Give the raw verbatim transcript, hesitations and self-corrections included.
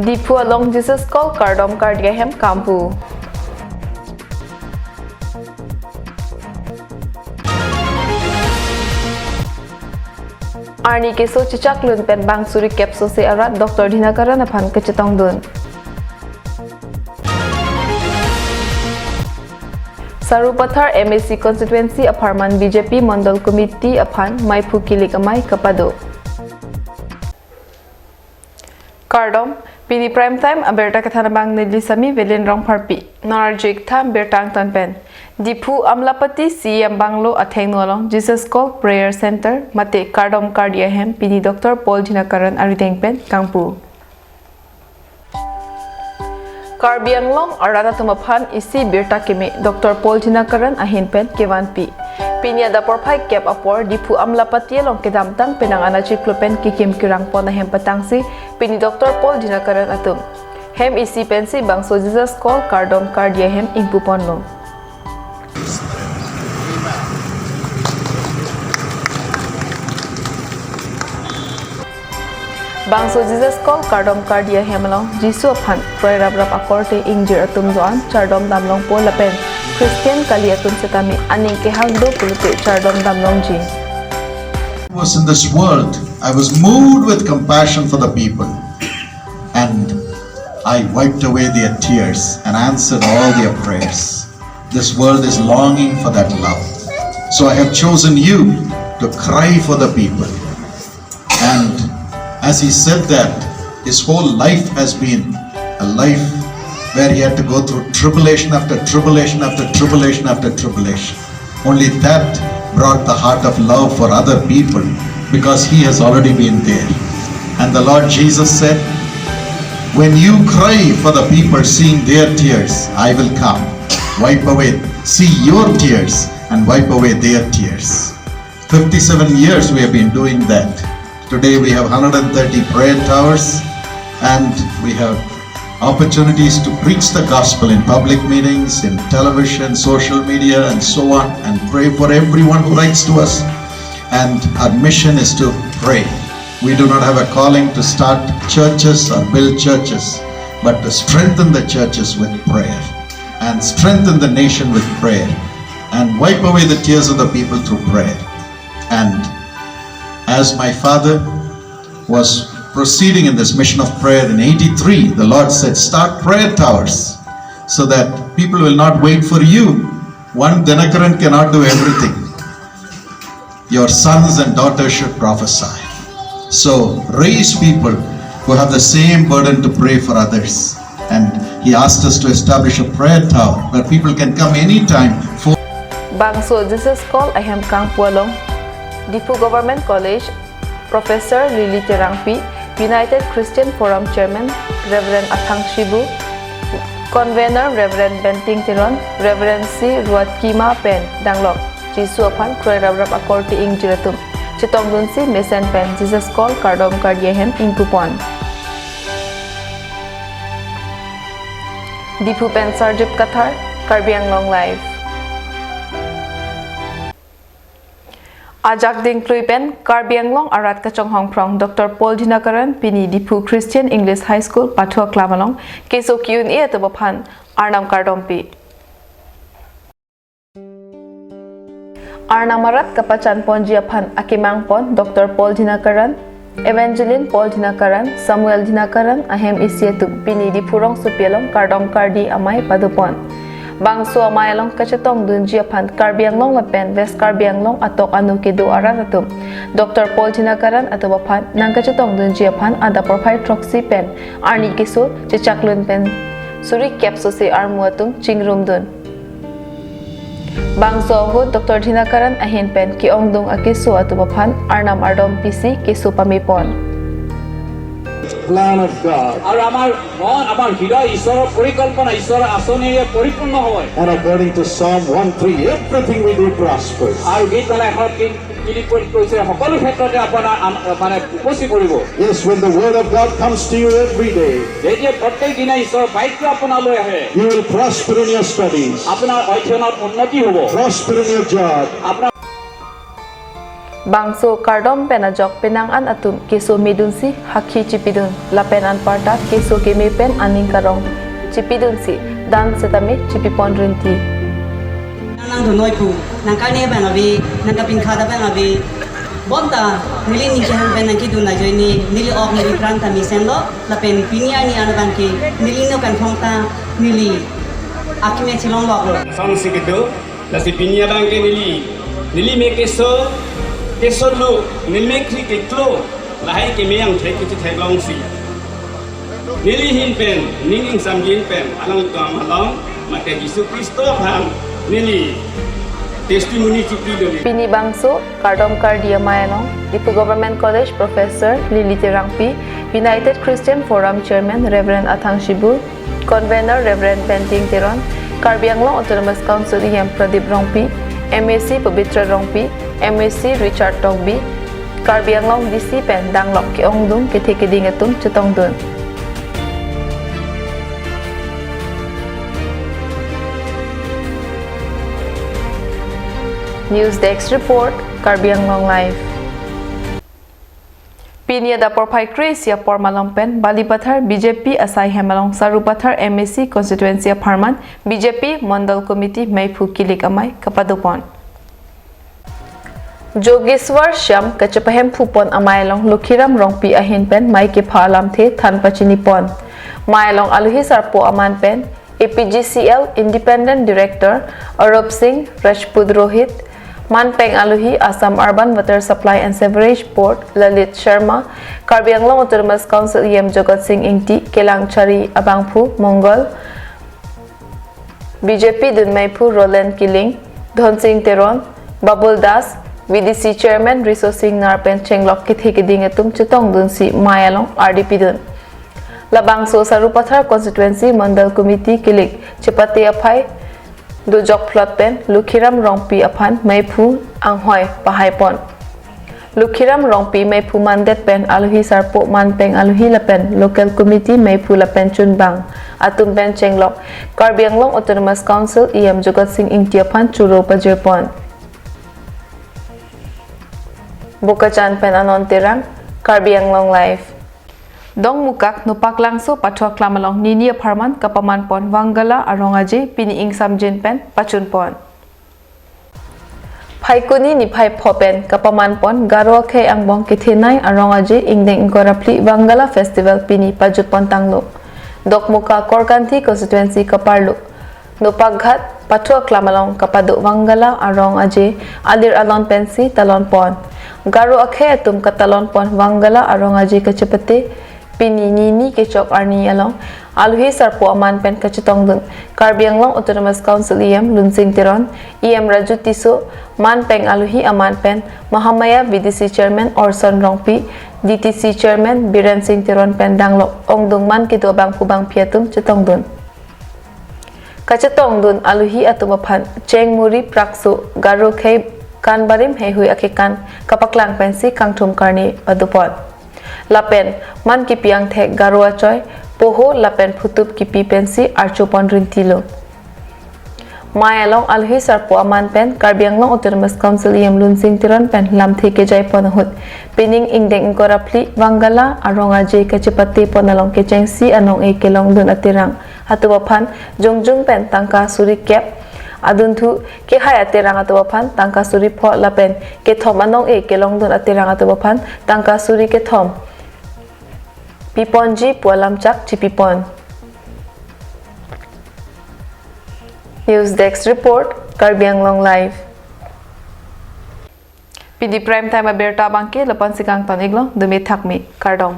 Diphu along Jesus Call kardom kardi ahem kampu. Arni keso chechaklun pen bang suri kep sose arat Doctor Dhinakaran aphan kachetongdun. Sarupathar M A C constituency apharman B J P Mondol Committee aphan maiphu kilik amei kapado. Kardom, pini prime time abirta kethan abang neli Sami Velen Rongpharpi. Nonarjik tham birta angtan pen. Diphu Amlapati C M Bungalow athengno along Jesus Call Prayer Center mate kardom kardi ahem pini Doctor Paul Dhinakaran arideng pen kangpu. Karbi Anglong arat atum aphan isi birta keme Doctor Paul Dhinakaran ahin pen kevanpi. Pini adap porphai kep apor Diphu Amlapati along kedamtang penang anachiklo pen kekim kerang pon ahem patangsi pini Doctor Paul Dhinakaran atum hem isi pensi bangso Jesus Call kardom kardi ahem ingpu ponlo. Bangso Jesus Call kardom kardi ahem along Jisu aphan kroi raprap akorte ingjir atum do-an chardom damlongpo lapen Christian kali atum setame aning kehang do pulote chardom damlongji. Was in this world, I was moved with compassion for the people, and I wiped away their tears and answered all their prayers. This world is longing for that love. So I have chosen you to cry for the people. And as he said that, his whole life has been a life where he had to go through tribulation after tribulation after tribulation after tribulation. Only that brought the heart of love for other people, because he has already been there. And the Lord Jesus said, "When you cry for the people, seeing their tears, I will come, wipe away, see your tears, and wipe away their tears." Fifty-seven years we have been doing that. Today we have hundred and thirty prayer towers, and we have opportunities to preach the gospel in public meetings, in television, social media, and so on, and pray for everyone who writes to us. And our mission is to pray. We do not have a calling to start churches or build churches, but to strengthen the churches with prayer and strengthen the nation with prayer and wipe away the tears of the people through prayer. And as my father was proceeding in this mission of prayer in eighty-three, the Lord said, "Start prayer towers so that people will not wait for you." One Dhinakaran cannot do everything. Your sons and daughters should prophesy. So raise people who have the same burden to pray for others. And he asked us to establish a prayer tower where people can come anytime for Bangso Jesus Call ahem kangpu along Diphu Government College Professor Lily Terangpi, United Christian Forum Chairman Reverend Athang Shibu, Convener Reverend Benting Teron, Reverend C Ruatkima pen danglok Jisu aphan kroi raprap akorte ingjir atum chetongdunsi mesen pen Jesus Call kardom kardi ahem ingpu pon. Diphu pen Sarjip Kathar, Karbi Anglong Live. Ajak dingklui pen Karbi Anglong arat kachonghong phrong Doctor Paul Dhinakaran pini Diphu Christian English High School Pathu Aklam along keso ki-un-e atum aphan Arnam kardompi. Arnam arat kapachan ponji aphan akemang pon Doctor Paul Dhinakaran, Evangeline Paul Dhinakaran, Samuel Dhinakaran ahem isi atum pini Diphu rongsopi along kardom kardi amei pado pon. Bangso amei along kachetongdunji aphan Karbi Anglong lapen West Karbi Anglong atok anu kedo arat atum Doctor Paul Dhinakaran atum aphan nangkachetongdunji aphan adap porphai throksi pen arni keso chechaklun pen suri kep sose armu atum chingrumdun. Bangso ahut Doctor Dhinakaran ahin pen ke-ongdung akeso atum aphan Arnam ardompi si keso pame pon. Plan of God. আৰু আমাৰ মন, আমাৰ হৃদয় ঈশ্বৰৰ পৰিকল্পনা, ঈশ্বৰৰ আঁচনিৰে পৰিপূৰ্ণ হয়। And according to Psalm one three, everything we do prospers. আৰু গীত মালা এশত গীত গিলিপুট কৈছে, সকলো ক্ষেত্ৰতে আপোনাৰ আন- মানে উপচি পৰিব। Yes, when the word of God comes to you every day, যেতিয়া প্ৰত্যেক দিনাই ঈশ্বৰৰ বাক্য আপোনালৈ আহে, you will prosper in your studies. আপোনাৰ অধ্যয়নত উন্নতি হ'ব। Prosper in your job. আপোনাৰ Bangso kardom pen ajok penang an atum keso medunsi hakhi chipidun lapen anparta keso keme pen aning karong chipidunsi dan setame chipipon rinti. Nang nangdunoi pu, nang karne abang ave, nang kapinkhat abang ave. Bonta neli ning kehang pen nangkedun ajoine, neli ok neli pran ta mesenlo, lapen pini arni an abang ke neli no kanthong ta neli akeme chelongloklo. Sonsi kedo, lasi pini abang ke neli, neli me keso, keso lo, neli me khri keklo, lahai keme angthek kechetheklongsi neli ahin pen, ning ingsamjin pen, alangtum along, mate Jisu Khristo aphan, neli testimony chipi dole. Pini bangso kardom kardi amei along Diphu Government College Professor Lily Terangpi, United Christian Forum Chairman Reverend Athang Shibu, Convener Reverend Benting Teron, Karbi Anglong Autonomous Council E M Pradip Rongpi, M A C Pabitra Rongpi, M A C Richard Tokbi, Karbi Anglong D C pen danglok ke-ongdung kethe keding atum chetongdun. News Desk Report, Karbi Anglong Live. Pini adap porphai kre-isi apor malom pen Balipathar B J P asai hem along Sarupathar M A C constituency apharman B J P Mondol Committee meiphu kilik amei kapadopon. Jogeshwar Shyam kachepahemphupon amei along Lokhiram Rongpi ahin pen mei kepha alamthe than pachinipon. Mei along alohi sarpo aman pen A P G C L Independent Director Arup Singh, Rajput Rohit, manpeng alohi Assam Urban Water Supply and Sewerage Board Lalit Sharma, Karbi Anglong Autonomous Council E M Jagat Singh Ingti, Kelang Chari abangphu Mongol, B J P dunmeiphu Roland Killing, Dhonsing Teron, Babul Das, V D C Chairman Riso Singnar pen chenglok kethe keding atum chetongdunsi mei along ardi pidun. Labangso Sarupathar Constituency Mondol Committee kilik chepate aphai dojok phlot pen Lokhiram Rongpi aphan meiphu anghoi pahaipon. Lokhiram Rongpi meiphu mandet pen alohi sarpo manpeng alohi lapen local committee meiphu lapen chunbang atum pen chenglok Karbi Anglong Autonomous Council E M Jagat Singh Ingti aphan choro pajirpon. Bokajan pen Anon Terang, Karbi Anglong Live. Dongmukak Nopaklangso Pathu Aklam along nini apharman kapamanpon Wangala arong aje pini ingsamjin pen pachunpon. Phaikuni niphai pho pen kapamanpon Garo akhei angbong kethenei arong aje ingdeng ingkoi ra phli Wangala Festival pini pajutpon tanglo. Dokmoka Korkanthi constituency kaparlo Nopakghat Pathu Aklam along kapado Wangala arong aje alir alon pensi talonpon. Garo akhei atum katalonpon Wangala arong aje kachepate pini nini kechok arni along alohi sarpo aman pen kachetongdun Karbi Anglong Autonomous Council E M Lunsing Teron, E M Raju Tisso, manpeng alohi aman pen Mahamaya V D C Chairman Orson Rongpi, D T C Chairman Biren Singh Teron pen danglok ongdung man kedo abangphu bangphi atum chetongdun. Kachetongdun alohi atum aphan cheng muri prakso Garo akhei kan barim heihui akekan kapaklang pensi kangthum karne padopon. Lapen man kipi angthek Garo achoi, poho lapen phutup kipi pensi archopon rintilo. Mei along alohi sarpo aman pen Karbi Anglong Autonomous Council E M Lunsing Teron pen lamthe kejaipon ahut pining ingdeng ingkoi ra phli Wangala arong aje kachepatepon along kechengsi anong-e kelongdun aterang atum aphan jongjung pen tangka suri kep, adunthu kehai aterang atum aphan tangka suri pho lapen kethom anong-e kelongdun aterang atum aphan tangka suri kethom piponji pu alamchak chipipon. News Desk Report, Karbi Anglong Live. Pini Prime Time abirta abangke lapu-an si kangton-iklo, dome thakme, kardom.